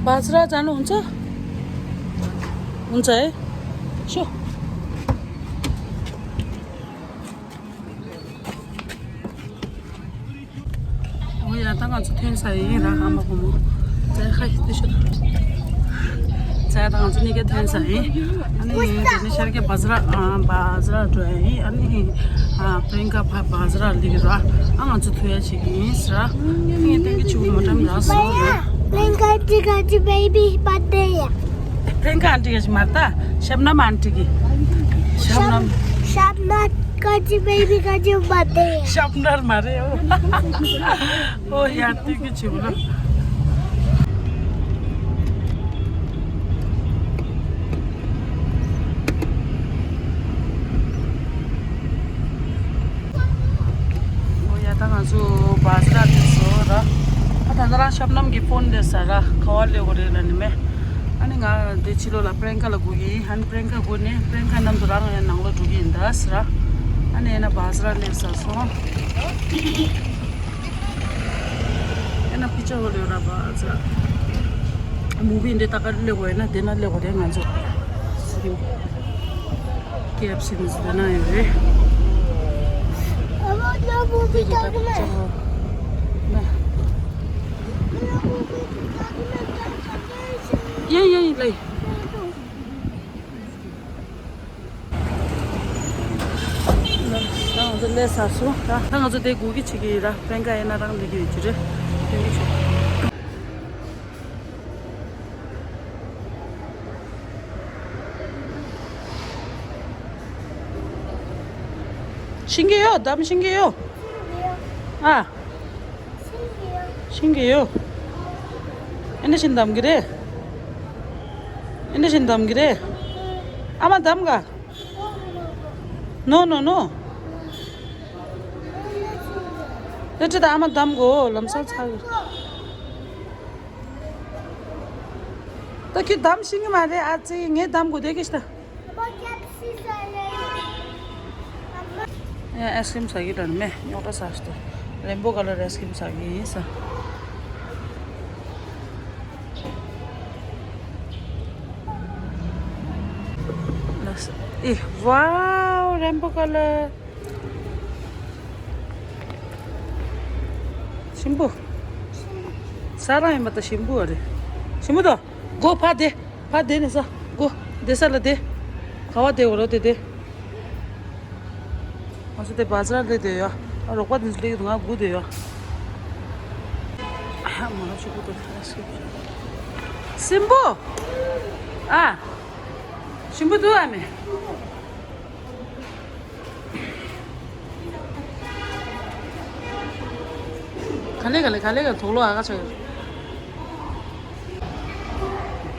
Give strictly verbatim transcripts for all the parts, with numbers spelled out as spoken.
बाजरा जानुहुन्छ? हुन्छ है। सो। ཨོ་ཡ། ད་ང་ཚོ་ཐོན་ས་ཡིན་ར། ཨ་མ་བུ་མོ། ཙེ་ཧའི་དེ་ཤོད། ཙེ། ད་ང་ཚོ་གཉིས་ཀ་ཐོན་ས་ཡིན། ཨ་ནི་དེ་ནི་ཤར་གྱི་བ་ཛ་ར། ཨ། བ་ཛ་ར་འགྲོ་ཡ་ཡིན། ཨ་ནི་ཨ་པྲེན་ཀ་ཕ་བ་ཛ་ར་ལི་ར། ཨ། ང་ཚོ་ཐུག་ཡ་ཞིག་ཡིན་ཟེར། ཨ་ནི་ཏན་གི་ཆུ་མོ་ཏམ་ར་སོ། प्रियंका आंटी का जी बेबी बर्थडे है। प्रियंका आंटी का जी मारता। शबनम आंटी की। शबनम। शबनम का जी बेबी का जी बर्थडे है। शबनम मारे हो। ཨོ་ཡ། ཏན་གི་ཆུ་མོ། ཨོ་ཡ། ད་ང་ཚོ་བ་ཛ་ར་ཐོན་སོང་ར། ཨ། ད་ནི་རང་ཤབ་ནམ་གྱི་ཕོན་སླེབས་ས་ར། ག་བ་སླེབས་དགོས་རེད་ལབ་ནི་མེད། ཨ་ནི་ང་དེ་ཕྱི་ལོགས་ལ་པྲེན་ཀ་ལ་སྒུག་གི་ཡིན། ཨ་ནི་པྲེན་ཀ་སྒུག་ནས་པྲེན་ཀ་མཉམ་དུ་རང་ཡང་ནང་ལོགས་འགྲོ་གི་ཡིན་ད་ཟེར་ར། ཨ་ནི་ཡིན་ན་བ་ཛ་ར་སླེབས་ས་སོང་། ཨེ་ན་ཕི་ཅར་ཧོལ་ཡོད་ར་བ་ཛ། མུ་བི་འདི་ད་ག་སླེབས་དགོས་ཡིན་ན་དེ་ན་སླེབས་དགོས་རེད། ང་ཚོ་ཀེ་ཨེཕ་སི་ནས་དེ་ན་ཡོད་རེད། དེ་གི་ད་ཕི་ཅར་ཧོལ་ན། ཡ་ཡ་ཡ་ལེ། ད་ང་ཚོ་སླེབས་ཚར་སོང་། ད་ད་ང་ཚོ་དེ་སྒུག་གི་བྱེད་ཀྱི་ཡིན་ར། པྲེན་ཀ་ཡིན་ན་རང་སླེབས་ཀྱི་ཡོད་ཀྱི་རེད། སྟོན་གྱི་བྱེད། ཤིང་གི་ཡོད། འདམ་ཤིང་གི་ཡོད། ཨ། ཤིང་གི་ཡོད། ཨེ་འདྲ་ཞིག་འདམ་གི་རེད། ཨེ་འདྲ་ཞིག་འདམ་གི་རེད། ཨ་མ་འདམ་ག། ནོ་ནོ་ནོ། ཨེ་ཅི་ད་ཨ་མ་འདམ་གོ། ལམ་སང་ཚར་གི། ད་ཁྱོད་འདམ་ཤེས་ཀྱི་མ་རེད། ཨ་ཙི། ངས་འདམ་དགོས་དེ་གི་ཤི་ད། ཨེ། ཨའི་སི་ཀྲིམ་ཟ་གི་ད་ནི་མེ་ཉོག་ད་ཟ་ཤི་ད། རེན་བོ་ཀ་ལར་ཨའི་སི་ཀྲིམ་ཟ་གི་ཡིན་ས། ལགས་སོ། ཨེ། ཝའོ། རེན་བོ་ཀ་ལར། ཞིམ་པོ། ས་རང་ཡིན་པ་ད་ཞིམ་པོ་རེད། ཞིམ་པོ་ད། སྒོ་ཕར་བསྡད། ཕར་བསྡད་ནས་ཟ། སྒོ་བསྡད་ས་ལ་བསྡད། ག་བ་བསྡད་འོ་རོ་བསྡད་བསྡད། ང་ཚོ་དེ་བ་ཛ་ར་སླེབས་བསྡད་ཡོད། ཨ། རོགས་པ་དེ་ཚོ་སླེབས་ཀྱི་འདུག་ང་སྒུག་བསྡད་ཡོད། ཨ། མ་ཆུ་སྒུག་ཏུ་ཐལ་སི། ཞིམ་པོ། ཨ། ཞིམ་པོ་འདུག་ཨ་མེ། ག་ལེ་ག་ལེ་ག་ལེ་ག་དོག་ལོ་ཨ་ག་ཆོད།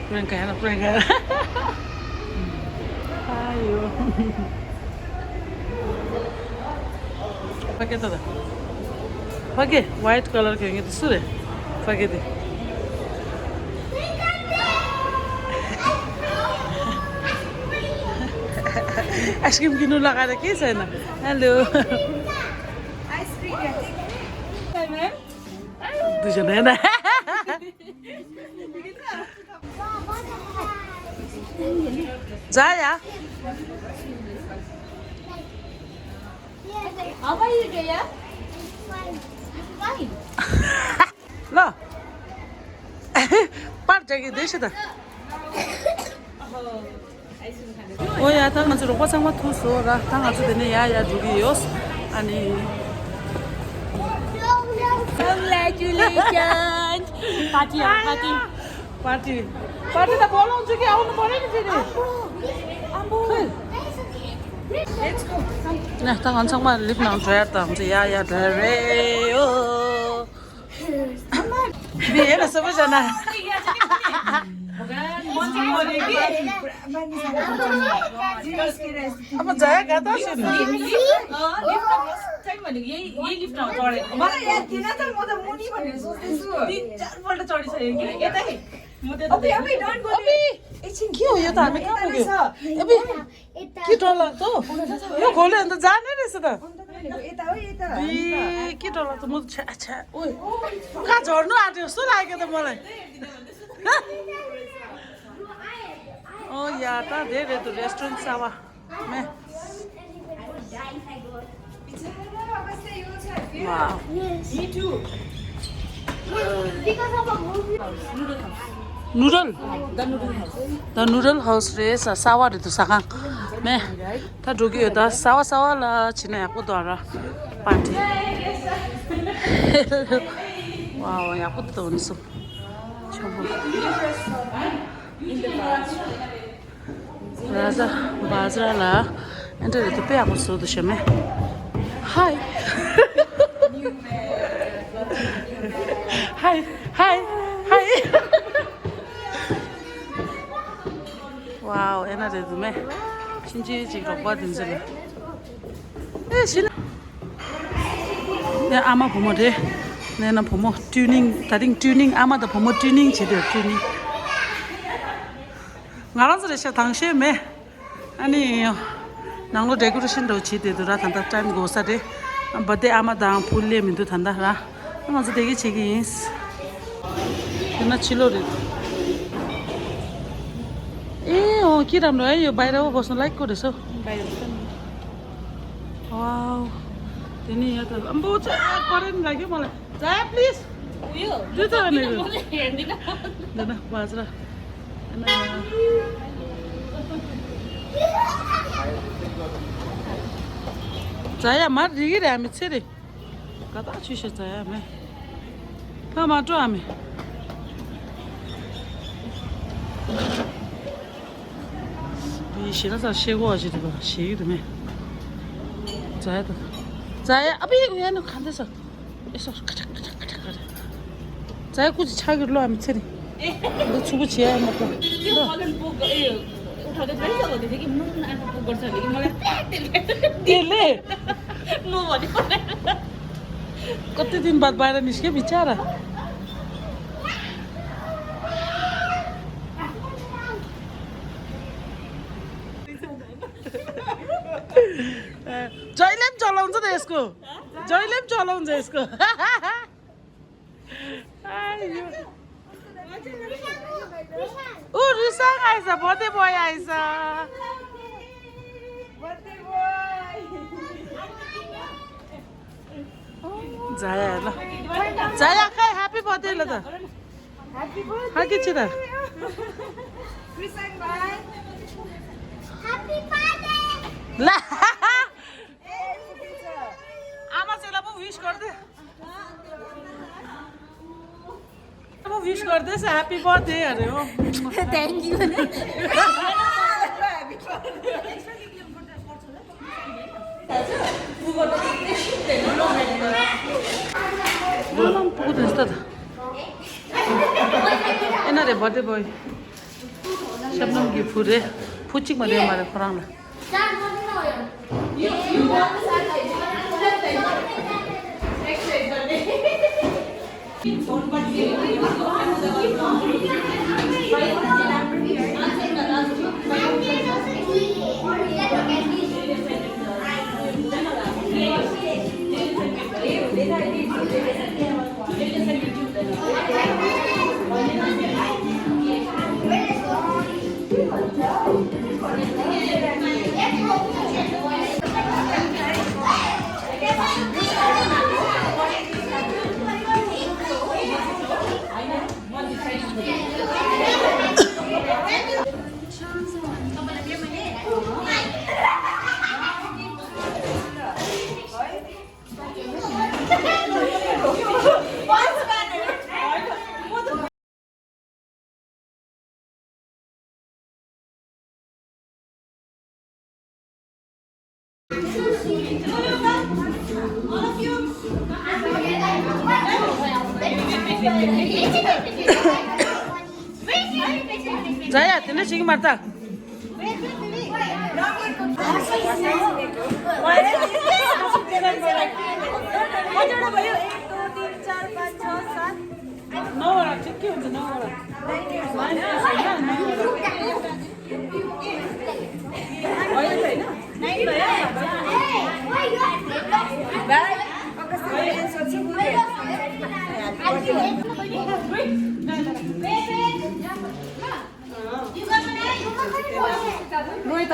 པྲེན་ཀ་ཡ་ན་པྲེན་ཀ་ཡ། ཨ་ཡོ། ཕ་གི་ད་ད། ཕ་གི་ཝའིཊ་ཀ་ལར་གྱོན་གྱི་དེ་སུ་རེད། ཕ་གི་དེ། ཨའི་སི་ཀྲིམ་གྱི་ནུ་ལ་ག་རེ་ཀི་ཟེར་ན། ཧེ་ལོ། དུ་ཞོ་ནེ་ན། ཛ་ཡ། How are you, Jaya? Fine. ལོ། པར་རྒྱག་གི་བསྡད་ཤི་ད། ཨོ་ཡ། ད་ང་ཚོ་རོགས་པ་ཚང་མ་ཐུག་སོང་ར། ད་ང་ཚོ་དེ་ནས་ཡར་ཡར་འགྲོ་གི་ཡོད། ཨ་ནི། Congratulations. Party, party. Party. Party ད་བོ་ལོང་ཅིག་གི་ཨའུ་ནི་བོ་རེ་ནི་ཅི་རེད། ཨ་ནི་ད་ང་ཚང་མ་ལིབ་ནང་འགྲོ་ཡ་དང་ཡ་ཡ་འགྲོ་ཡ་རེད་ཡོ། མི་ཡེ་ལ་སོ་པ་བྱ་ན། ཨ་མ་ཛ་ཡ་ག་ད་ཤི་ནི། ཨ་བི། ཁྱི་ཡོད་ད་མི་ཁ་མོ་གི། ཨ་བི། ཁྱི་གྲོ་ལགས་ཏོ། ཡོ་གོ་ལེ་འདི་ཛ་ནི་རེད་ཟེར་ད། ཨི། ཀི་ཏོ་ལ་ཏུ་མུ་ཆ་ཆ། ཨོ་ཡ། ཁ་འབྱོར་ནོ་ཨ་ཏི་སུ་ལ་ཀི་ཏོ་མོ་ལ། ཨོ་ཡ། ད་དེ་རེད་འདུག་རེ་སི་ཊོ་རན་གསར་པ་མེ། Wow. Yes. Me too. Because of a movie. Noodle. The noodle house. The noodle house རེད། ཟ་ཟ་བ་རེད་འདུག་ཟ་ཁང་མེ། ད་འགྲོ་གི་ཡོད། ད་ཟ་བ་ཟ་བ་ལ་བྱིན་ན་ཡག་པོ་འདུག་ཨ་ར། པར་ཊི། Wow, ཡག་པོ་འདུག་ཨ་ནི་སུ། ཆོག་པོ། ར་ཟ་བ་ཟ་ར་ལ་ཨེ་འདྲ་རེད་འདུག་དཔེ་ཡག་པོ་བཟོས་འདུག་ཤ་མེ། Hi. Hi. Hi. Hi. Wow, ཨེ་ན་རེད་འདུག་མེ། ཕྱིན་ཆད་ཅིག་རོགས་པ་དེ་ཚོ་ལ། ཨེ་ཤི་ན། ནས་ཨ་མ་བུ་མོ་རེད། ནས་ན་བུ་མོ་ཊུ་ནིང་། ད་རིང་ཊུ་ནིང་། ཨ་མ་དང་བུ་མོ་ཊུ་ནིང་བྱེད་དུས་ཊུ་ནིང་། ང་རང་ཚོ་རེད་ཤག་དང་ཤེས་མེད། ཨ་ནི། ནང་ལོ་ཌེ་ཀོ་རེ་ཤན་འདྲ་བོ་བྱེད་དེ་འདུག་ར། ད་ལྟ་ཊའིམ་འགོར་ས་རེད། བར་ཐི་ཌེ་ཨ་མ་དང་བུ་སླེབས་མི་འདུག་ད་ལྟ་ར། ང་ཚོ་དེ་གས་བྱེད་ཀྱི་ཡིན། དེ་ན་ཕྱི་ལོགས་རེད། ཨེ་ཨོ་ཁྱེད་རང་ལོ་ཨེ་ཡོད་བའི་ར་བོ་བོ་སོང་ལའིཀ་ཀོ་རེ་སོ། Wow. དེ་ནི་ཡ་ད་ཨམ་བོ་ཚེ་ཨ་ཀོ་རེན་ལ་གི་མོ་ལ། ཛ་ཡ་པི་ལི་སི། འདི་ད་ནི་འདི་ན་བ་ཛ་ར། ཛ་ཡ་མར་རི་གི་ར་མི་ཚེ་རེད། ག་ད་ཆུ་ཤ་ཛ་ཡ་མེ། ཕ་མ་སྤྲོ་ཨ་མེ། བི་ཞེ་ན་ས་ཤེ་གོ་ཨ་ཅི་དུ་བ་ཤེ་གི་དུ་མེ། ཛ་ཡ་ད། ཛ་ཡ་ཨ་བི་ཡ་ནུ་ག་འདི་ས། ཨེ་སོ་ཁ་ཁ་ཁ་ཁ་ཁ། ཛ་ཡ་ཀུ་ཅི་ཆ་གི་ལོ་ཨ་མི་ཚེ་རི། འདི་ཚུགས་པོ་བྱེད་ཡ་མ་གོ། དེ་ལས། कति दिन बाद बाहिर निस्क्यो बिचरा। जहिले पनि चलाउँछ त यसको। जहिले पनि चलाउँछ यसको। आयो। ऊ रिसाङ आएछ, बर्थडे बोय आएछ। जाया ल। जाया खै, ह्याप्पी बर्थडे ल त। Happy birthday. ल। आमा चाहिँ ल पो विश गर्दे। अब विश गर्दैछ, ह्याप्पी बर्थडे अरे हो। Thank you. एना रे बर्थडे बोय। शबनम की फुरे। फुचिक मा दे मारे फरांग ला। जाया, तिमीले सिक्नु पर्छ। नौवटा, ठिक्कै हुन्छ, नौवटा।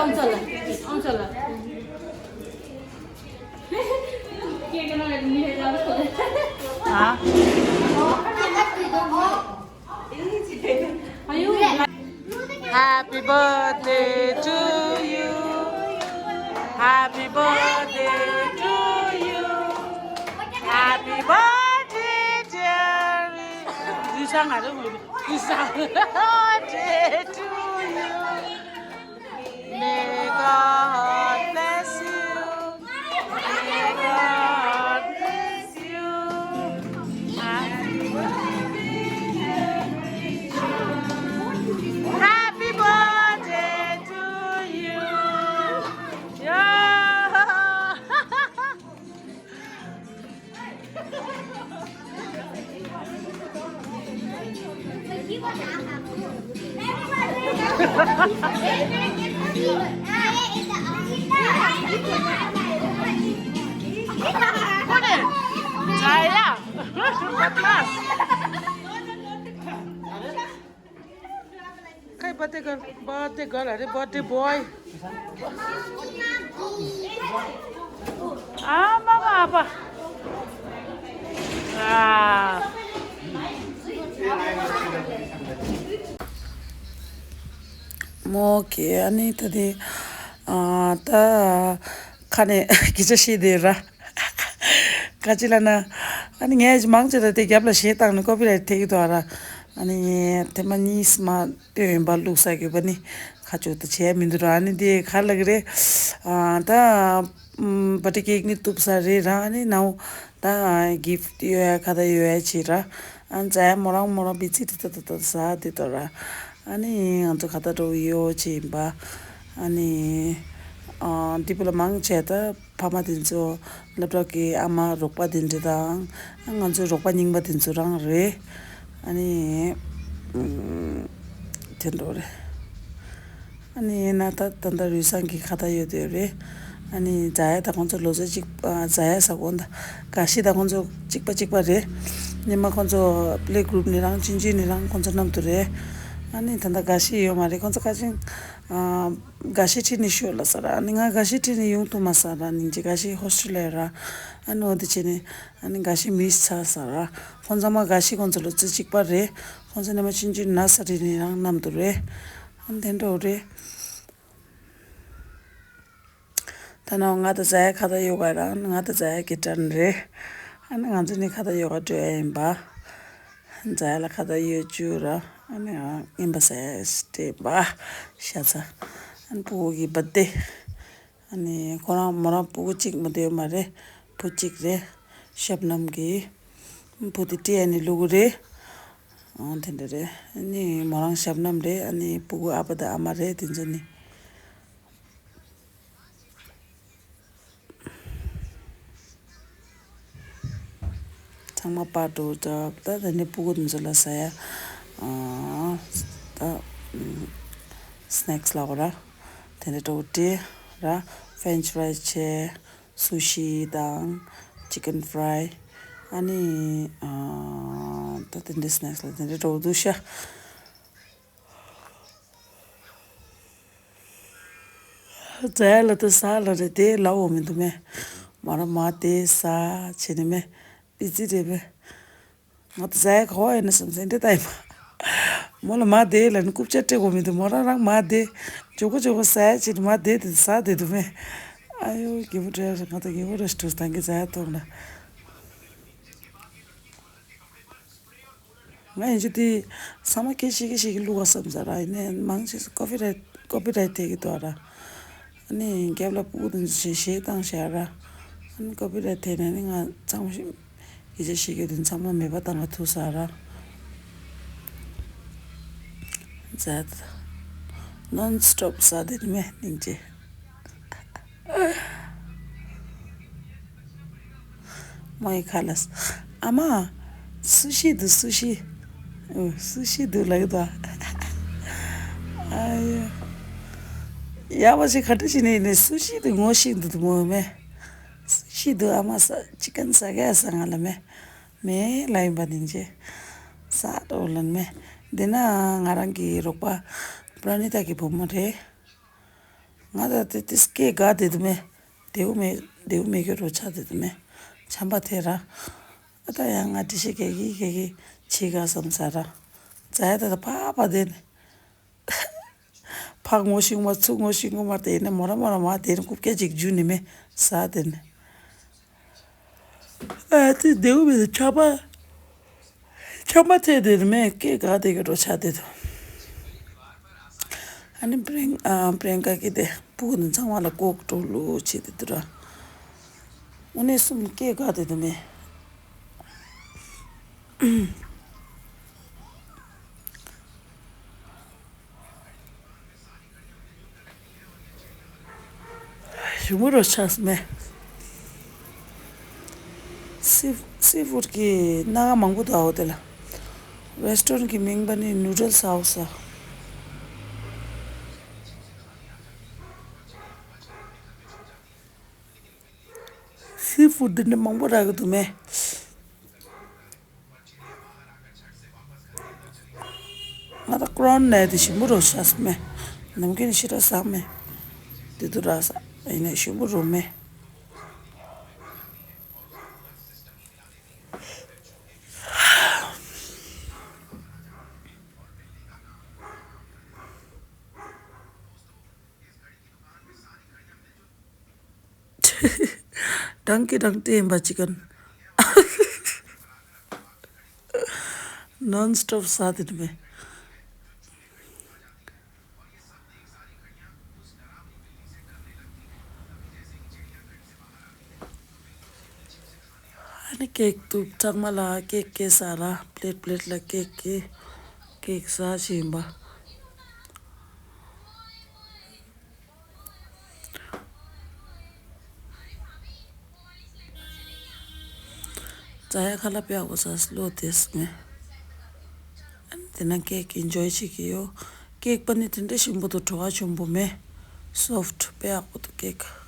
ཨང་ཚ་ལ། ཨང་ཚ་ལ། ཨ། Happy birthday to you. Happy birthday to you. Happy birthday, dear. Happy birthday to you. May God bless you. May God bless you. Happy birthday. Happy birthday to you. Yeah. Hey, birthday girl, birthday girl, अरे birthday boy. आ, मामा, आपा। आ। म के अनि त दे, अ, त खाने किचन सी दे र। ག་ཅི་ལབ་ན། ཨ་ནི་ངས་མང་ཆེ་ད་དེ་རྒྱབ་ལ་གཞས་བཏང་ནས་ཀོ་པི་རའེ་ཊི་ཐེབས་ཀྱི་འདུག་ཨ་ར། ཨ་ནི་ཐེངས་མ་གཉིས་མ་སྟོན་ཡིན་པ་བླུགས་ས་གི་པ་ནི་ཁ་ཕྱོགས་དུ་བྱས་མི་འདུག་ར། ཨ་ནི་དེ་ག་ལབ་ཀྱི་རེད། ཨ་ད་ཨམ་བྷར་ཐི་ཌེ་ཀེག་ནི་གཏུབ་ས་རེད་ར། ཨ་ནི་ནའོ་ད་གིཕ་ཊི་ཡོད་ཡ་ཁ་ད་ཡོད་ཡ་བྱེད་ར། ཨ་ནི་ཛ་ཡ་མོ་རང་མོ་རང་བི་ཙི་ཏི་ཏི་ཏི་ཏི་ཟ་དེ་དོ་ར། ཨ་ནི་ང་ཚོ་ཁ་ད་འགྲོ་ཡོད་བྱེད་ཡིན་པ། ཨ་ནི་ཨ་འདི་པོ་ལ་མང་ཆེ་ད། ཕ་མ་དེ་ཚོ་སློབ་གྲྭ་གི་ཨ་མ་རོགས་པ་དེ་འདྲ་དང་། ང་ཚོའི་རོགས་པ་རྙིང་པ་དེ་ཚོ་རང་རེད། ཨ་ནི་ཨུམ་དེ་འདྲ་རེད། ཨ་ནི་ཡིན་ན་ད་ད་ལྟ་རུས་སང་གི་ཁ་བརྡ་ཡོད་དེ་རེད། ཨ་ནི་ཛ་ཡ་དང་ཁོང་ཚོ་ལོ་ཚོད་གཅིག་ཨ་ཛ་ཡ་ས་གོ་ད་ག་ཤི་དང་ཁོང་ཚོ་གཅིག་པ་གཅིག་པ་རེད། ཉི་མ་ཁོང་ཚོ་པི་ལེ་གུ་རུབ་ནི་རང་ཆུང་ཆུང་ནི་རང་ཁོང་ཚོ་མཉམ་དུ་རེད། ཨ་ནི་ད་ལྟ་ག་ཤི་ཡོད་མ་རེད། ཁོང་ཚོ་ཁ་ཅིང་ཨ། དགའ་ཤས་ཁྲིད་ནས་ཤོག་ལ་ཟེར་ར། ཨ་ནི་ང་དགའ་ཤས་ཁྲིད་ནས་ཡོང་ཐུབ་མ་སོང་ར། སྙིང་རྗེ། དགའ་ཤས་ཧོ་སི་ཊེལ་ལ་ཡོད་ར། ཨ་ནི་འོ་དེ་བྱས་ནས་ཨ་ནི་དགའ་ཤས་མིས་ཚར་ཟེར་ར། ཁོང་ཚང་མ་དགའ་ཤས་ཁོང་ཚོ་ལོ་ཚོད་གཅིག་པ་རེད། ཁོང་ཚོ་ནས་མ་ཆུང་ཆུང་ན་ས་རི་ནས་རང་མཉམ་དུ་རེད། ཨ་ནི་དེ་འདྲ་བོ་རེད། ད་ནང་ང་དང་ཛ་ཡ་ཁ་བརྡ་ཡོད་པ་རང་ང་དང་ཛ་ཡ་གི་ཊརན་རེད། ཨ་ནི་ང་ཚོ་ནི་ཁ་བརྡ་ཡོད་ག་འགྲོ་ཡ་ཡིན་པ། ཛ་ཡ་ལ་ཁ་བརྡ་ཡོད་རྒྱུ་ར། ཨ་ནི་ཨ་ངན་པ་ཟ་ཡ་སྟེ་པ་ཤ་ཚ། ཨ་ནི་སྤུ་གུ་གི་བར་ཐི་ཌེ། ཨ་ནི་ཁོ་རང་མོ་རང་སྤུ་གུ་གཅིག་མ་གཏོགས་ཡོད་མ་རེད། བུ་གཅིག་རེད། ཤབ་ནམ་གི་བུ་དེ་སྤྲད་ཡ་ནི་ལུ་གུ་རེད། ཨ་དེ་འདྲ་རེད། ཨ་ནི་མོ་རང་ཤབ་ནམ་རེད། ཨ་ནི་སྤུ་གུ་ཨ་ཕ་དང་ཨ་མ་རེད། དེ་ཚོ་ནི། ཚང་མ་པར་འགྲོ་འདྲ། ད་དེ་ནས་སྤུ་གུ་དེ་ཚོ་ལ་ཟ་ཡ། ཨ་ད་སི་ནེག་སི་ལབ་དགོས་ར། དེ་འདྲ་འགྲོ་སྤྲད་ར། ཕེན་ཆི་ཕ་རའི་བྱས། སུ་ཤི་དང་ཅི་ཀན་ཕ་རའི། ཨ་ནི་ཨ་ད་དེ་འདྲ་སི་ནེག་སི་ལ་དེ་འདྲ་འགྲོ་འདུག་ཤག་ཛ་ཡ་ལ་ད་ཟ་ལ་རེད་དེ་ལབ་འོ་མི་འདུག་མེ། མོ་རང་མ་དེ་ཟ་བྱེད་ནི་མེ། པི་ཙི་རེད་མེ། ང་ད་ཟ་ཡ་ག་བ་ཡིན་ན་བསམ་སེ་འདྲེ་ལྟ་ཡིན་པ། མོ་ལ་མ་དེ་ལ་ནི་རྐུབ་ཀྱག་སྤྲད་དགོས་མི་འདུག་མོ་རང་རང་མ་དེ་ཇོ་གོ་ཇོ་གོ་ཟ་ཡ་བྱེད་ནི་མ་དེ་དེ་ཟ་དེ་འདུག་མེ། ཨ་ཡོ་རྒད་པོ་འདྲ་ང་ད་རྒད་པོ་འདྲ་ཞིག་འདུག་ད་གི་ཟ་ཡ་ཐོག་ན། ང་ཡིན་གཅིག་དེ་ཚང་མ་སྐད་ཆ་སྐད་ཆ་ཞིག་བླུག་པ་བསམ་ས་ར། ཡིན་ནའི་མང་ཆེ་ཀོ་པི་རའེ་ཊི་ཀོ་པི་རའེ་ཊི་ཐེབས་ཀྱི་འདུག་ར། ཨ་ནི་རྒྱབ་ལ་སྤུ་གུ་དེ་ཚོ་གཞས་བཏང་བཞག་ར། ཨ་ནི་ཀོ་པི་རའེ་ཊི་ཐེབས་ནས་ནི་ང་ཚང་མ་ཞིག་སྐད་ཆ་བཤད་རྒྱུ་དེ་ཚང་མ་མེད་པ་བཏང་ག་ཐུག་ས་ར། ཛད། ནོན་སི་ཊོབ་ཟ་དེ་ནི་མེ་སྙིང་རྗེ། མོ་ཡི་ཁ་ལ་ཨ་མ། སུ་ཤི་འདུག་སུ་ཤི། ཨོ་སུ་ཤི་འདུག་ལབ་ཀྱི་འདུག་ཨ་ཡ། ཡག་པོ་ཞིག་ག་འདྲ་ཞིག་ནས་ཡིན་ནས་སུ་ཤི་འདུག་ངོ་ཤེས་འདུག་མོ་མེ། སུ་ཤི་འདུག་ཨ་མ་ཟ་ཅི་ཀན་ཟ་གས་ཟ་ང་ལ་མེ། མེ་ལ་ཡིན་པ་ནིང་རྗེ། ཟ་འགྲོ་ལན་མེ། འདི་ན་ང་རང་གི་རོགས་པ་པྲ་ནི་ཏ་གི་བུ་མོ་རེད། ང་ད་དེ་དེ་སྐད་དགའ་དེ་དུ་མེ། དེའུ་མེ་དེའུ་མེ་གི་རོ་ཆ་དེ་དུ་མེ། ཆམ་པ་ཐེ་ར། ཨ་ད་ཡང་ང་དྲི་ཤེས་གེ་གི་གེ་གི་ཆི་ག་སམ་ས་ར། ཛ་ཡ་ད་ད་ཕ་ཕ་དེ་ནི། ཕ་ངོ་ཤིང་མ་ཚུ་ངོ་ཤིང་ངོ་མ་དེ་ནི་མོ་ར་མོ་ར་མ་དེ་ནི་རྐུབ་ཀྱ་ཅིག་རྒྱུ་ནི་མེ་ས་དེ་ནི། ཨ་ཙི་དེའུ་མི་དེ་ཆ་པ། ཆ་མ་ཚད་དེ་མེ་སྐད་ག་དེ་གི་འགྲོ་ཆ་དེ་དོ། ཨ་ནི་པྲེང་ཨ་པྲེང་ཀ་གི་དེ་སྤུ་གུ་ནི་ཚང་མ་ལ་ལྐོག་གྲོགས་ལུ་བྱེད་དེ་དུ་ར། ཨུ་ནི་གསུམ་སྐད་ག་དེ་དུ་མེ། ཞུ་མུ་རོ་ཆགས་མེ། སི་སི་ཕུཌ་གི་སྣ་ཁ་མང་པོ་འདུག་ཨའོ་དེ་ལ། རེ་སི་ཊོ་རན་གི་མིང་པ་ནི་ནུ་ཌལ་སི་ཧའུ་སི། སི་ཕུཌ་འདི་འདྲ་མང་པོ་རག་གི་འདུག་མེ། ང་ད་ཀོ་རོན་ནས་དེ་ཞིམ་པོ་རོ་ཤ་སི་མེ། ནམ་རྒྱུན་ཞི་ར་ཟ་མེ། དེ་དུ་ར་ས་ཡིན་ན་ཞིམ་པོ་རོ་མེ། ཌང་ཀི་ཌང་ཏེ་ཡིན་པ་ཅི་གན། ནོན་སི་ཊོབ་ས་དེ་དུ་མེ། ཨ་ནི་ཀེག་དུ་ཚང་མ་ལ་ཀེག་ཀེ་ས་ར་པི་ལེཊ་པི་ལེཊ་ལ་ཀེག་ཀེ་ཀེག་ས་ཞིམ་པ། ཙ་ཡ་ཁ་ལ་པེ་ཨ་གོ་ས་སི་ལོ་དེ་སི་མེ། ཨ་ནི་དེ་ན་ཀེག་ཨིན་ཇོའི་བྱེད་ཀྱི་ཡོད། ཀེག་པ་ནི་དེ་འདྲ་ཞིམ་པོ་འདུག་བྲོ་བ་ཆེན་པོ་མེ། སོཕ་ཊི་པེ་ཨ་གོ་འདུག་ཀེག།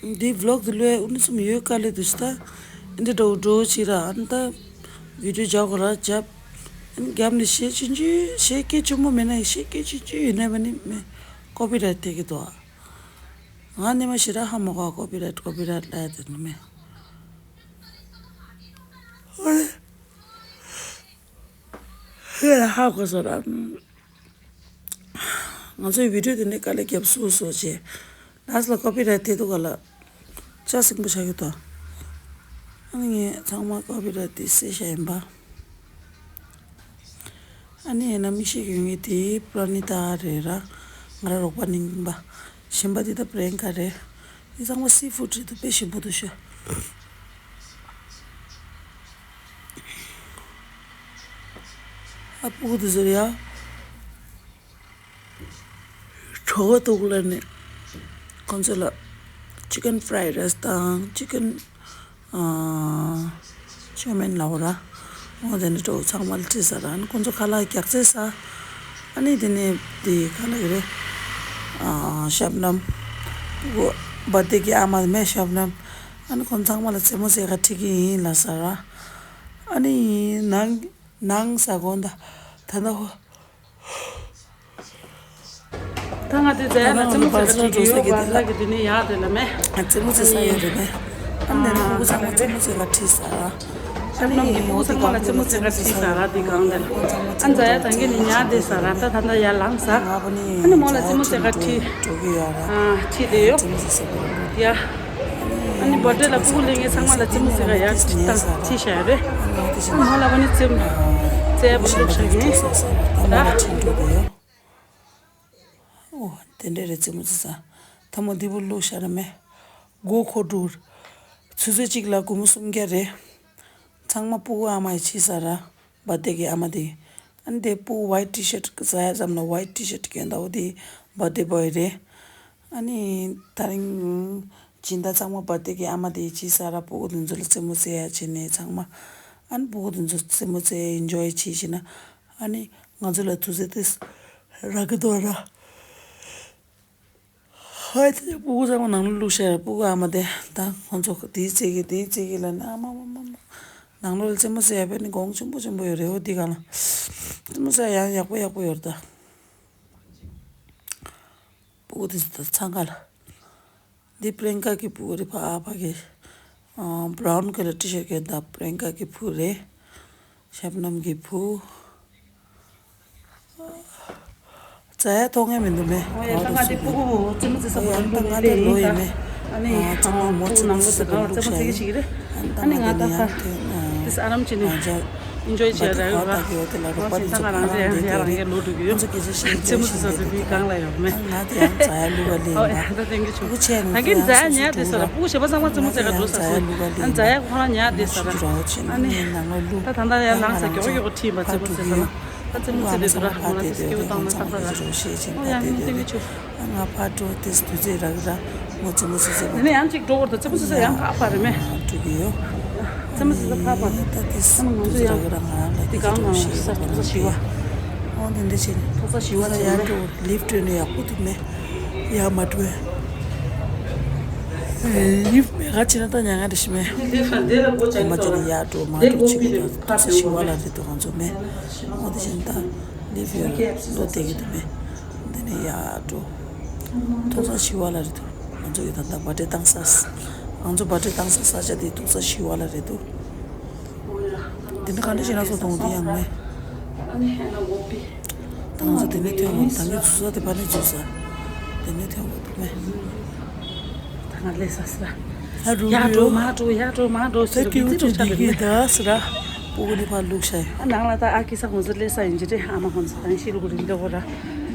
འདི་ཝི་ལོག་འདི་ལོས་ཨུ་ནི་སུམ་ཡོད་དཀའ་ལས་འདུག་ཤི་ད། འདི་འགྲོ་འགྲོ་ཅི་ར་ཨ་ནི་ད་བི་ཌིའོ་རྒྱག་གོ་ར་རྒྱབ། ཨ་ནི་རྒྱབ་ནས་གཞས་ཆུང་ཆུང་གཞས་སྐད་ཆེན་པོ་མེད་ན་གཞས་སྐད་ཆུང་ཆུང་ཡོད་ན་མ་ནི་མེ་ཀོ་པི་རའིཊ་ཐེབས་ཀྱི་འདུག་ཨ། ང་ནི་མ་ཤི་ར་ཧ་མ་གོ་ཀོ་པི་རའིཊ་ཀོ་པི་རའིཊ་ལ་ཡ་དེ་ནི་མེ། ཧེ་ཧ་གོ་སོང་ར། ང་ཚོའི་བི་ཌིའོ་དེ་ནས་དཀའ་ལས་རྒྱབ་སུ་སོ་བྱས། ལ་སི་ལ་ཀོ་པི་རའིཊ་དེ་འདུག་ག་ལ། ལྕགས་སྲིན་པོ་ཆགས་ཀྱི་འདུག་ཨ་ནི་ངས་ཚང་མ་ཀོ་པི་རའིཊ་དེ་བསད་བཞག་ཡིན་པ། ཨ་ནི་ཡིན་ན་མི་ཤེས་ཡོད་ངེས་དེ་པྲ་ནི་ཏཱ་རེད་ར། ང་ར་རོགས་པ་ནིང་པ། གཞན་པ་དེ་ད་པྲེན་ཀ་རེད། དེ་ཚང་མ་སི་ཕུཌ་རེད་འདུག་དཔེ་ཞིམ་པོ་འདུག་ཤོ། ཨ་ཕྲུ་གུ་དེ་ཚོར་ཡ། གྲོད་ཁོག་ལྟོགས་ལ་ནི། ཁོང་ཚོ་ལ་ཅི་ཀན་ཕ་རའེ་རའེ་སི་དང་ཅི་ཀན་ཨ་ཅོ་མིན་ལའོ་ར། འོ་དེ་ནི་གྲོགས་ཚང་མ་ལ་ཁྲིད་ས་ར། ཨ་ནི་ཁོང་ཚོ་ཁ་ལག་རྒྱགས་ཚད་ཟ། ཨ་ནི་དེ་ནི་དེ་ཁ་ལག་རེད། ཨ་ཤབ་ནམ། ཕྲུ་གུ་བར་ཐི་ཌེ་གི་ཨ་མ་མེ་ཤབ་ནམ། ཨ་ནི་ཁོང་ཚང་མ་ལ་རྩེད་མོ་རྩེ་ག་ཁྲིད་ཀྱི་ཡིན་ལ་ས་ར། ཨ་ནི་ནང་ནང་ས་གོང་ད་ད་ད་ཧོ། ད་ང་དེ་ཛ་ཡ་ལ་རྩེད་མོ་རྩེ་ག་ཁྲིད་ཀྱི་ཡོད་པ་ལ་གི་དེ་ནས་ཡག་དེ་ལ་མེ། རྩེད་མོ་རྩེ་ས་ཡོད་རེད་མེ། ཨ་ནི་ནི་ཕྲུ་གུ་ཚང་མ་རྩེད་མོ་རྩེ་ག་ཁྲིད་ས། ཨ་ནི་ནམ་གྱི་ཕྲུ་གུ་ཚང་མ་ལ་རྩེད་མོ་རྩེ་ག་ཁྲིད་ས་ར་དེ་གང་དེ་ལ། ཨ་ཛ་ཡ་ད་གིན་ནི་ཉག་དེ་ས་ར་ད་ད་ད་ཡར་ལངས་ས། ཨ་ནི་མོ་ལ་རྩེད་མོ་རྩེ་ག་ཁྲིད། འགྲོ་གི་ཡོད་ར། ཨ་ཁྲིད་དེ་ཡོད། རྩེད་མོ་རྩེ་ས་གི་ར། ཡ། ཨ་ནི་བར་ཐི་ཌེ་ལ་ཕྲུ་གུ་ལེན་མཁན་ཚང་མ་ལ་རྩེད་མོ་རྩེ་ག་ཡར་ཁྲིད་བཏང་ཁྲིད་བཞག་ཡོད་རེད། ཨ་ནི་མོ་ལ་བ་ནི་རྩེད་མོ་རྩེ་བུ་ལུག་ཤ་གི་ད། ཨོ་དེ་འདྲ་རེད། རྩེད་མོ་རྩེ་ས་ཐ་མ་འདི་བུ་ལུག་ཤ་ར་མེ། སྒོ་ཁོ་འགྲོ། ཆུ་ཚོད་གཅིག་ལ་སྒོར་མོ་སུམ་བརྒྱ་རེད། ཚང་མ་ཕྲུ་གུ་ཨ་མ་ཡི་ཕྱི་ས་ར། བར་ཐི་ཌེ་གི་ཨ་མ་དེ། ཨ་ནི་དེ་ཕྲུ་གུ་ཝའིཊ་ཊི་ཤརཊ་ཟ་ཡ་ཙམ་ལ་ཝའིཊ་ཊི་ཤརཊ་གྱོན་ད་འོ་དེ་བར་ཐི་ཌེ་བོའི་རེད། ཨ་ནི་ད་རིང་སྦྱིན་བདག་གཙང་མ་འབར་མདེལ་གྱི་ཨ་མ་དེ་ཅི་ཟེར་ར། སྤུ་གུ་དེ་ཚོ་ལ་རྩེད་མོ་རྩེ་ཡ་བྱས་ནས་ཚང་མ། ཨ་ནི་སྤུ་གུ་དེ་ཚོ་རྩེད་མོ་རྩེ་ཡ་ཨིན་ཇོའི་བྱས་བྱས་ན། ཨ་ནི་ང་ཚོ་ལ་དུས་ཚོད་དེ་རག་གི་འདུག་ར། ཧོ། དེ་སྤུ་གུ་ཚང་མ་ནང་ལ་བླུགས་བཞག་ར། སྤུ་གུ་ཨ་མ་དེ་ད་ཁོང་ཚོ་དེའི་རྩེད་ཀྱི་དེའི་རྩེད་ཀྱི་ལབ་ནས། ཨ་མ་མ་མ་མ། ནང་ལོགས་ལ་རྩེད་མོ་རྩེ་ཡ་དཔེ་ནི་གོང་ཆེན་པོ་ཆེན་པོ་ཡོད་རེད། འོ་འདི་ག་ལ་རྩེད་མོ་རྩེ་ཡ་ཡང་ཡག་པོ་ཡག་པོ་ཡོད་རེད་ད། སྤུ་གུ་དེ་ཚོ་ད་འཚང་ཁ་ལ། འདི་པྲེང་ཀ་གི་བུ་རེད། ཕ་ཨ་ཕ་གི་ཨ་brown colour T-shirt གྱོན་དང་པྲེང་ཀ་གི་བུ་རེད། ཤབ་ནམ་གྱི་བུ། ཛ་ཡ་མཐོང་ངེས་མི་འདུག་མེ། ཨོ་ཡ། ད་ང་དེ་སྤུ་གུ་རྩེད་མོ་རྩེ་ས་ཨོ་ཡ། ད་ང་དེ་ལོ་ཡིན་མེ། ཨ་ནི་ཨ་ཚང་མ་མོ་རྩེད་མོ་རྩེ་ས་ལ་བླུགས་བཞག་ཡིན། ཨ་ནི་ད་ང་དེ་ནི་ཡང་དེ་ཨ་ཏིས་ཨ་རམ་ཅི་ནི་ང་ཅག་enjoy བྱས་ར་ཡོད་ར། ང་ཅག་ད་གི་འོ་དེ་ལ་རོགས་པ་དེ་ཚོ་ག་རང་རེད་ཡ། རང་གི་ལོ་འགྲོ་གི་ཡོད། ང་ཚོ་སྐད་ཆ་བཤད་རྩེད་མོ་རྩེ་ས་དེ་དེ་གང་ལ་ཡོད་མེ། ང་དེ་ཡང་ཛ་ཡ་ལུག་ག་ལེན་ཡིན་པ། ཨ་ད་ཐེངས་ཀྱི་ཆུ་ད་གིན་ཛ་ཡ་ཉལ་བསྡད་ས་ར། སྤུ་གུ་བྱེད་པ་ཚང་མ་རྩེད་མོ་རྩེ་ག་འགྲོ་ས་སོང་། ཨ་ཛ་ཡ་ཁོ་རང་ཉལ་བསྡད་ས་ར། ཨ་ནི་ད་ད་ལྟ་ཡང་ལངས་ས་མགྱོགས་མགྱོགས་ཁྲིད་པ་རྩེད་མོ་རྩེ་ས་ན། ད་རྩེད་མོ་རྩེ་བསྡད་ས་ར། ཁོ་རང་དེ་སྐྱེ་བོ་བཏང་ན་ཏག་ཏག་ར། ཨོ་ཡ་ངས་ཐེངས་ཀྱི་ཆུ། ང་ཕར་འགྲོ་དེ་དུས་ཚོད་རག་ར། མོ་རྩེད་མོ་རྩེ་རྩེ་མོ། དེ་ནས་ཡང་གཅིག་འགྲོ་བར་དུ་རྩེད་མོ་རྩེ་ས་ཡང་ཁག་པ་རེད་མེ། འགྲོ་གི་ཡོད། རྩེད་མོ་རྩེ་ས་ཁག་པ་རེད། ད་དེ་ཨ་ནི་ང་ཚོ་ཡང་དེ་གང་ན་ས་ཐོག་ས་བཞི་བ། ཨོ་དེ་འདྲ་བྱས་ནས་ཐོག་ས་བཞི་བ་ཐོག་ས་ཡར་འགྲོ། ལིཕ་ཊི་ནས་ཡག་པོ་འདུག་མེ། ཡར་མ་འགྲོ། ལིཕ་ཊི་མེད་ག་བྱས་ན་ད་ཉལ་ང་རེ་ཞིག་མེ། མ་བྱས་ན་ཡར་འགྲོ་མར་འགྲོ་བྱེད་དགོས། ད་ཐོག་ས་བཞི་བ་ལ་རེད་འདུག་ང་ཚོ་མེ། ཨོ་དེ་བཞིན་ད་ལིཕ་ཊི་ཡར་བློ་བདེ་གི་འདུག་མེ། འདི་ནས་ཡར་འགྲོ། ཐོག་ས་བཞི་བ་ལ་རེད་འདུག་ང་ཚོ་ཡི་ད་ལྟ་བྷར་ཌེ་བཏང་ས། ང་ཚོ་བྷར་ཌེ་བཏང་ས་ས་ཆ་དེ་ཐོག་ས་བཞི་བ་ལ་རེད་འདུག་འདི་ནས་ག་འདྲ་ཞིག་ན་སོ་གཏོང་འདི་ཡང་མེ། ད་ང་ཚོ་དེ་ནས་ཐོན་འོང་། ད་ངས་འཛུལ་ས་དེ་ཕར་ནས་འཛུལ་ས། དེ་ནས་ཐོན་འོང་འདུག་མེ། ད་ང་སླེབས་ས་ཟེར། ཡར་འགྲོ་མར་འགྲོ་ཡར་འགྲོ་མར་འགྲོ་ཟེར་གི་འདི་རུ་ཆགས་འདུག་མེ། ད་ཟེར་ར། སྤུ་གུ་ནི་ཕར་བླུགས་ཤག་ཨ་ནང་ལ་ད་ཨ་ཁི་ས་ཁོང་ཚོ་སླེབས་ས་ཡིན་གྱི་རེད། ཨ་མ་ཁོང་ཚོ་ད་ནི་ཤི་ལུ་གུ་རིང་འདྲ་བོ་ར། ཨ་ད་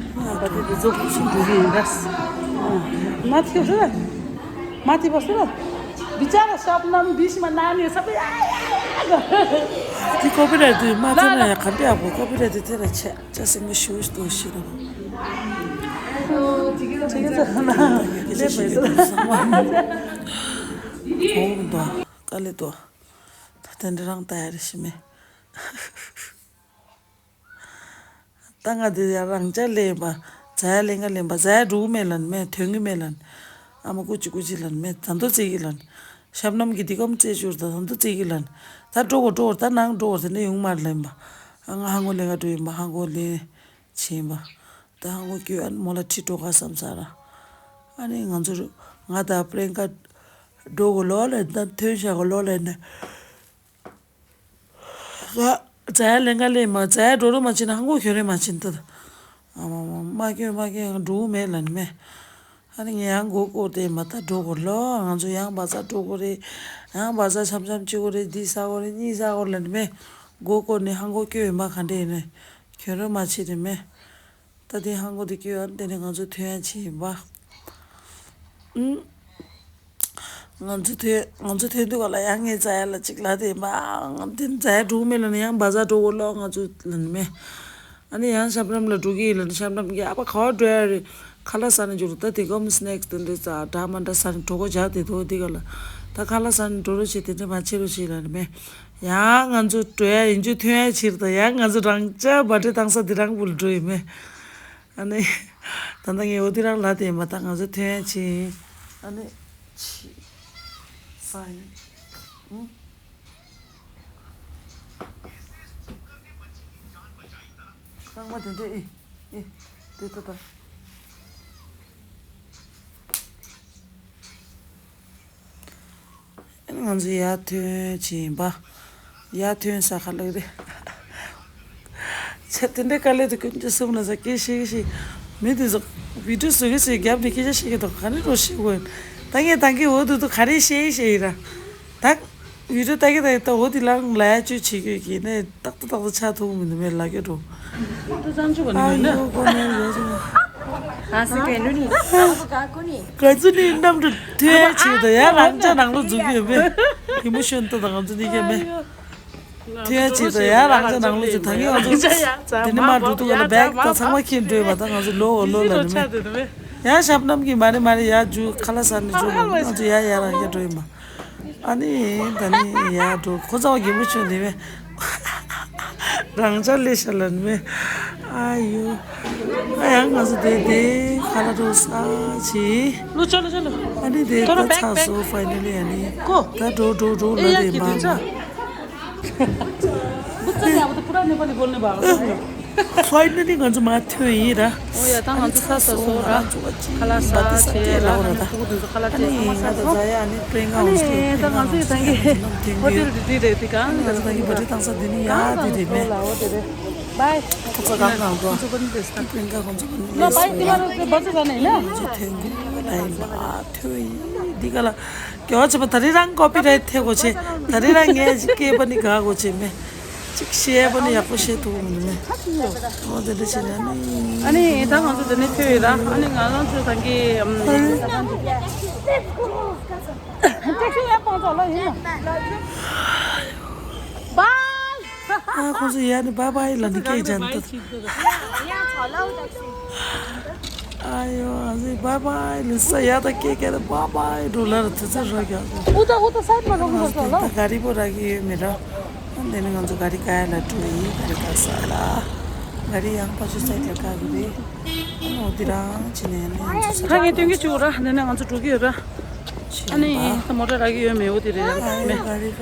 དེ་དེ་ཚོ་ཤི་འགྲོ་གི་ཡིན་ད། མ་ཐིག་ཟེར། མ་ཐིག་པ་ཟེར། འདི་ཅག་ཤོབ་ནམ་འདི་ཤི་མ་ན་ནི་ས་པ་ཡ་ཡ་ཡ། འདི་ཀོ་པི་རའེ་ཊི་དེ་མ་ཚད་ན་ཡ་ག་འདྲ་ཡག་པོ། ཀོ་པི་རའེ་ཊི་དེ་དེ་ལ་ཆད། ཅ་སེ་མི་ཤུ་ཤུ་ཏོ་ཤི་རོ། ཅི་གི་ཚ་ན་ལེ་པ་ཡི་ས་ན་ཁོང་དོ་དཀའ་ལས་དོ། ད་དེ་འདྲ་རང་ལྟ་ཡ་རེ་ཤི་མེ། ད་ང་དེ་ཡ་རང་ཅག་ལེན་པ། ཛ་ཡ་ལེན་ག་ལེན་པ། ཛ་ཡ་འགྲོ་གི་མེད་ལན་མེ། ཐོན་གི་མེད་ལན། ཨ་མ་ཀུ་ཅི་ཀུ་ཅི་ལན་མེ། ད་འདོ་རྩེ་གི་ལན། ཤབ་ནམ་གི་དེ་གམ་རྩེ་ཅུར་ད་ད་འདོ་རྩེ་གི་ལན། ད་འགྲོ་གོ་འགྲོ་གོ་ད་ནང་འགྲོ་གོ་དེ་འདྲ་ཡོང་མ་ལེན་པ། ཨ་ང་ཧང་གོ་ལེན་ག་འགྲོ་ཡིན་པ། ཧང་གོ་ལེན་ཕྱིན་པ། ད་ཧང་གོ་ཀྱོ་ཨ་མོ་ལ་ཁྲིད་འགྲོ་ག་བསམ་ས་ར། ཨ་ནི་ང་ཚོ་ང་ད་པྲེང་ཀ་འགྲོ་གོ་ལོ་ལེན་ད་ཐོན་ཤ་གོ་ལོ་ལེན་ན། ང་ཛ་ཡ་ལེན་ག་ལེན་མ། ཛ་ཡ་འགྲོ་རོགས་མ་བྱེད་ན། ཧང་གོ་ཁྱོད་རེ་མ་བྱེད་ན་ད། ཨ་མ་མ་མ་ཁྱོད་མ་ཁྱོད་ཡང་འགྲོ་མེད་ལན་མེ། ཨ་ནི་ངས་ཡང་མགོ་སྐོར་ཏེ་མ་ད་འགྲོ་གོ་ལོ། ང་ཚོ་ཡང་བ་ས་འགྲོ་གོ་རེད། ཡང་བ་ས་འཆམ་འཆམ་བྱེད་གོ་རེད། འདི་ཟ་གོ་རེད་གཉིས་ཟ་གོ་ལན་མེ། མགོ་སྐོར་ནས་ཧང་གོ་ཁྱོད་ཡིན་པ་ག་འདྲ་ཡིན་ནས་ཁྱོད་རེ་མ་བྱེད་རེད་མེ། ད་དེ་ཧང་གོ་དེ་སྐྱོ་ཡ་དེ་ནས་ང་ཚོ་ཐོན་ཡ་ཆེ་ཡིན་པ། ཨུམ། ང་ཚོ་ཐོན་ང་ཚོ་ཐོན་དུས་ག་ལ་ཡང་ངས་ཛ་ཡ་ལ་གཅིག་ལབ་དེ་ཡིན་པ། ང་དེ་ཛ་ཡ་འགྲོ་མེད་ལ་ནི་ཡང་བ་ཛ་འགྲོ་གོ་ལོ་ང་ཚོ་ལ་ནི་མེད། ཨ་ནི་ཡང་ཤམ་རམ་ལ་འགྲོ་གི་ཡིན་ལ་ནི་ཤམ་རམ་གྱི་ཨ་ཕ་ག་བ་འགྲོ་ཡ་རེད། ཁ་ལག་ཟ་ནས་འགྱུར་ད་དེ་གམ་སི་ནེག་སི་དེ་འདྲ་ཙ་འདྲ་མ་འདྲ་ཟ་ནས་གྲོད་ཁོག་འཇགས་དེ་དོ་དེ་ག་ལ། ད་ཁ་ལག་ཟ་ནས་འགྲོ་རོགས་བྱེད་དེ་འདྲ་མ་བྱེད་རོགས་བྱེད་ལ་ནི་མེད། ཡང་ང་ཚོ་འགྲོ་ཡ་ཡིན་རྒྱུ་ཐོན་ཡ་ཕྱིར་དང་ཡང་ང་ཚོ་རང་ཅག་བ་ཏྲི་བཏང་ས་དེ་རང་བུ་ལ་འགྲོ་ཡི་མེད། ཨ་ནི། ད་ལྟ་ངས་འོ་དེ་རང་ལ་དེ་མ་ད་ང་ཚོ་ཐོན་ཡ་ཕྱིན། ཨ་ནི། ཕྱི། ས་ཡིན། ཨུ། རྐང་པ་དེ་འདྲ་ཨི། ཨི། དེ་ལྟ་ད། ང་ཚོ་ཡར་ཐོན་བྱིན་པ། ཡར་ཐོན་ས་ཁ་ལག་རེད། ཆ་དེ་འདྲའི་དཀའ་ལས་དེ་ཀུན་གྱི་གསུམ་ལ་ས་སྐད་ཤེས་ཤེས། མི་དེ་ཚོ་བི་ཌིའོ་བཟོ་གི་ཚེ་རྒྱབ་ནས་སྐད་ཆ་བཤད་ཀྱི་འདུག་ག་རེ་རོ་བཤད་དགོས་ཡིན། ད་ངས་ད་གིན་འོ་དུ་དུ་ག་རེ་བཤད་བཤད་ཡིན་ར། ད་བི་ཌིའོ་ད་གིན་ད་གིན་ད་འོ་དེ་ལ་ལ་ཡ་བཅོས་བྱེད་དགོས་ཀྱི་ནས་ཏག་ཏག་ཏག་ཏག་ཆ་ཐུག་མི་འདུག་མེད་ལ་སྐད་འགྲོ། ཨ་ཡོ་ཀོ་ནས་ཡོད་ཅིང་། ཨ་སི་ཀེ་ལུ་ནི། ག་ཚོད་ནི་གནམ་གྲུ་ཐོན་ཡ་ཆེད་དུ་ཡ་རང་ཅག་ནང་ལོ་འཛུགས་ཡོད་པས། ཡིན་མོ་ཤོན་ཏོ་དང་ང་ཚོ་ནི་ཀྱ་མེ། ཐོན་ཡ་ཆེད་དུ་ཡ་རང་ཅག་ནང་ལོ་འཛུགས་ད་ངས་ང་ཚོ་དེ་ནི་མ་འགྲོ་འདུག་ག་ལ་བེག་ད་ཚང་མ་ཁྱེར་འགྲོ་ཡོད་པ་ད་ང་ཚོ་ལོ་འོ་ལོ་ལ་ནི་མེ། ཡ་ཞབས་ནམ་གྱི་མ་རེད་མ་རེད། ཡ་རྒྱུ་ཁ་ལག་ཟ་ནས་འགྲོ་ནས་ང་ཚོ་ཡ་ཡ་རང་ཡ་འགྲོ་ཡིན་མ། ཨ་ནི་ད་ནི་ཡ་འགྲོ་ཁོ་ཚ་བ་རྒན་པོ་ཆོས་འདི་བས། རང་ཅག་ལས་ཤ་ལན་མེ། ཨ་ཡོ། ཨ་ཡང་ང་ཚོ་དེ་དེ་ཁ་ལག་འགྲོ་ས་ཆི། ལོ་ཅོ་ལོ་ཅོ་ལོ། ཨ་ནི་དེ་ད་ཚགས་སོ་ཕའི་ནལ་ལི་ཨ་ནི། ཀོ། ད་འགྲོ་འགྲོ་འགྲོ་ལ་དེ་མ་ན། ཕའི་ནལ་ལི་ང་ཚོ་མ་ཐོན་ཡིན་ར། ཨོ་ཡ་ད་ང་ཚོ་ཁ་ས་སོ་ར། ཁ་ལག་ཟ་བྱས་ར། ཨ་ནི་ཕྲུ་གུ་དེ་ཚོ་ཁ་ལག་བྱས་ཚང་མ་ཟ་སོང་། ཨ་ནི་ད་ང་ཚོ་ཡི་ད་གི་ཧོ་ཊེལ་དེ་དེ་རེད་དེ་གང་ང་ཚོ་ད་གི་བ་ཊི་བཏང་ས་དེ་ནི་ཡ་དེ་རེད་མེ། ཁོ་ཚོ་གང་གང་གོ་ཁོ་ཚོ་བ་ཊི་དེ་ས་ད། ཁོ་ཚོ་བ་ཊི་དེ་ས་ད། ལ་བ་ཊི་དེ་མ་ར་བ་ཊི་ཟ་ནས་ན། ཁོ་ཚོ་ཐོན་གི་ལ་ཡིན་པ་ཐོན་ཡིན་འདི་ག་ལ། རྒྱལ་བ་ཆེན་པོ་ད་རེས་རང་ཀོ་པི་རའེ་ཊི་ཐེབས་དགོས་ཆེ། ད་རེས་རང་ངས་ཅིག་སྐད་པ་ནི་དགའ་དགོས་ཆེ་མེ། ཅིག་བཤད་པ་ནི་ཡག་པོ་བཤད་ཐུབ་མི་འདུག་མེ། འོ་དེ་འདྲ་བྱས་ནས་ནི། ཨ་ནི་ད་ང་ཚོ་དེ་ནས་ཐོན་ཡོད་ར། ཨ་ནི་ང་རང་ཚོ་ད་གི་ཨམ། ཨ་ཁོང་ཚོ་ཡ་ནི་བྷའི་བྷའི་ལ་ནི་སྐད་རྒྱག་འདུག་ཨ་ཡོ། ཨ་ཟི་བྷའི་བྷའི་ལི་ས་ཡ་ད་ཀེ་ཀེ་ད་བྷའི་བྷའི་འགྲོ་ལ་ར་དུ་ཚ་ར་ག་ཨུ་ད་ཨུ་ད་སའིཌ་ལ་རོགས་ལ་ས་ལ། ད་ག་རི་པོ་ར་གི་ཡོད་མེད་ར། ཨ་འདི་ནི་ང་ཚོ་ག་རི་ཀ་ཡ་ལ་འགྲོ་ཡི་ག་རི་ཀ་ས་ལ། ག་རི་ཡང་པ་ཆུ་སའིཌ་ལ་ཀ་གི་རེད། ཨ་ནི་འོ་དེ་རང་ཅི་ནས་ནི་ང་ཚོ་ས་ད་ངས་སྟོན་གི་བཅུག་ར་འདི་ནས་ང་ཚོ་འགྲོ་གི་ཡོད་ར། ཨ་ནི་ད་མོ་ཊ་ར་གི་ཡོད་མེད་འོ་དེ་རེད་མེད། ག་རི་ཀ་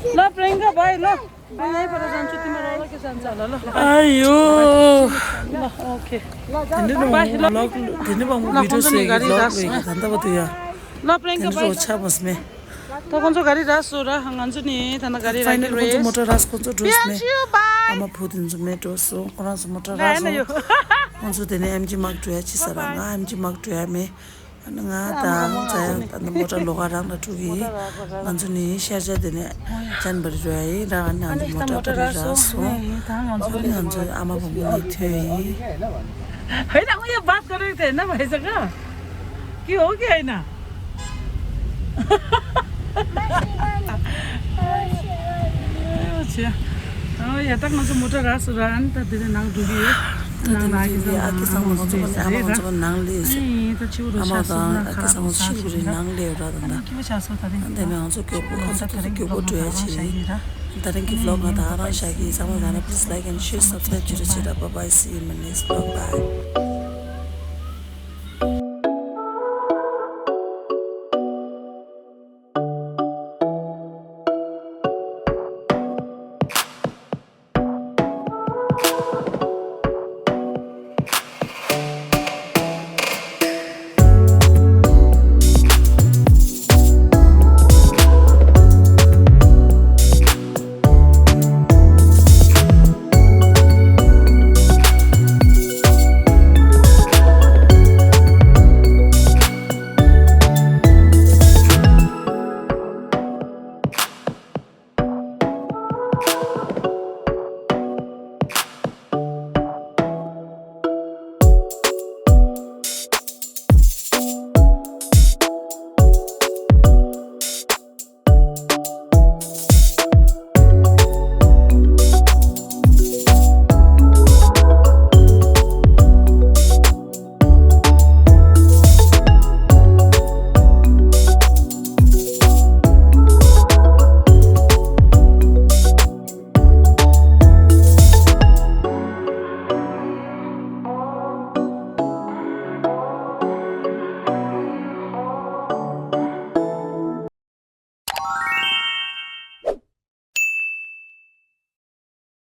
ལ་པྲེང་ཀ་བྷའི་ལ། ཨ་ཡ་པ་ར་ཟན་ཆུ་ཏི་མ་ར་ལ་ཀི་ཟན་ཛ་ལ་ལ། ཨ་ཡོ། ལ་ཨོ་ཁེ། དེ་འདྲ་ནི་བ་ལོག་དེ་འདྲ་བ་མོ་ལ་བི་ཌིའོ་ཁོང་ཚོ་ནི་ག་རི་རག་སོང་། ད་ལྟ་བ་དུ་ཡ། ལ་པྲེང་ཀ་བྷའི། དེ་འདྲ་ཆ་མ་སྨེ། ད་ཁོང་ཚོ་ག་རི་རག་སོང་ར་ང་ཚོ་ནི་ད་ན་ག་རི་རག་གི་རེད། ཕའི་ནལ་ཁོང་ཚོ་མོ་ཊ་རག་སོང་། ཁོང་ཚོ་འགྲོ་སྨེ། ཨ་མ་བུ་དེ་ཚོ་མེ་འགྲོ་སོང་། ཁོ་རང་ཚོ་མོ་ཊ་རག་སོང་། ཁོང་ཚོ་དེ་ནས་ཨེམ་ཆི་མག་འགྲོ་ཡ་ཅི་ས་ར་ང་ཨེམ་ཆི་མག་འགྲོ་ཡ་མེ། ང་དང་ཚ་ཡང་ད་ནི་མོ་ཊ་ལོག་ག་རང་ལ་འགྲོ་གི་ཡིན། ང་ཚོ་ནི་ཤར་ཇ་དེ་ནས་ཅན་བར་འགྲོ་ཡ་ཡིན་ར། ང་ནི་མོ་ཊ་བར་ར་སོང་། ང་ཚོ་ཨ་མ་བུ་མོ་ནི་ཐོན་ཡིན། ཧེ་ད་ངོ་ཡ་བ་ཀ་རེ་དེ་ན་བ་ཧེ་ས་ག་ཀི་ཨོ་ཀེ་ཧེ་ན། ཨོ་ཆེ། ཨོ་ཡ་ད་ང་ཚོ་མོ་ཊ་རག་སོང་ར། ཨ་ནི་ད་དེ་ནས་ནང་འགྲོ་གི་ཡོད། ད་དེ་ནང་ནས་ཨ་ཀི་སང་མ་ང་ཚོ་གི་ཨ་མ་ང་ཚོ་གི་ནང་ལས་ཨ་མ་དང་ཨ་ཀི་སང་མ་ཤི་གི་རེད་ནང་ལས་ར་དང་ད། ཨ་ནི་དེ་ནས་ང་ཚོ་མགྱོགས་པོ་ང་ཚོ་མགྱོགས་པོ་འགྲོ་ཡ་ཆེ། ད་རིང་གི་བི་ལོག་ང་ད་རང་བཞག་གི། ཚང་མ་ག་ན་please like and share, subscribe བྱེད་རོགས་བྱེད་ར། Bye bye, see you in my next vlog, bye.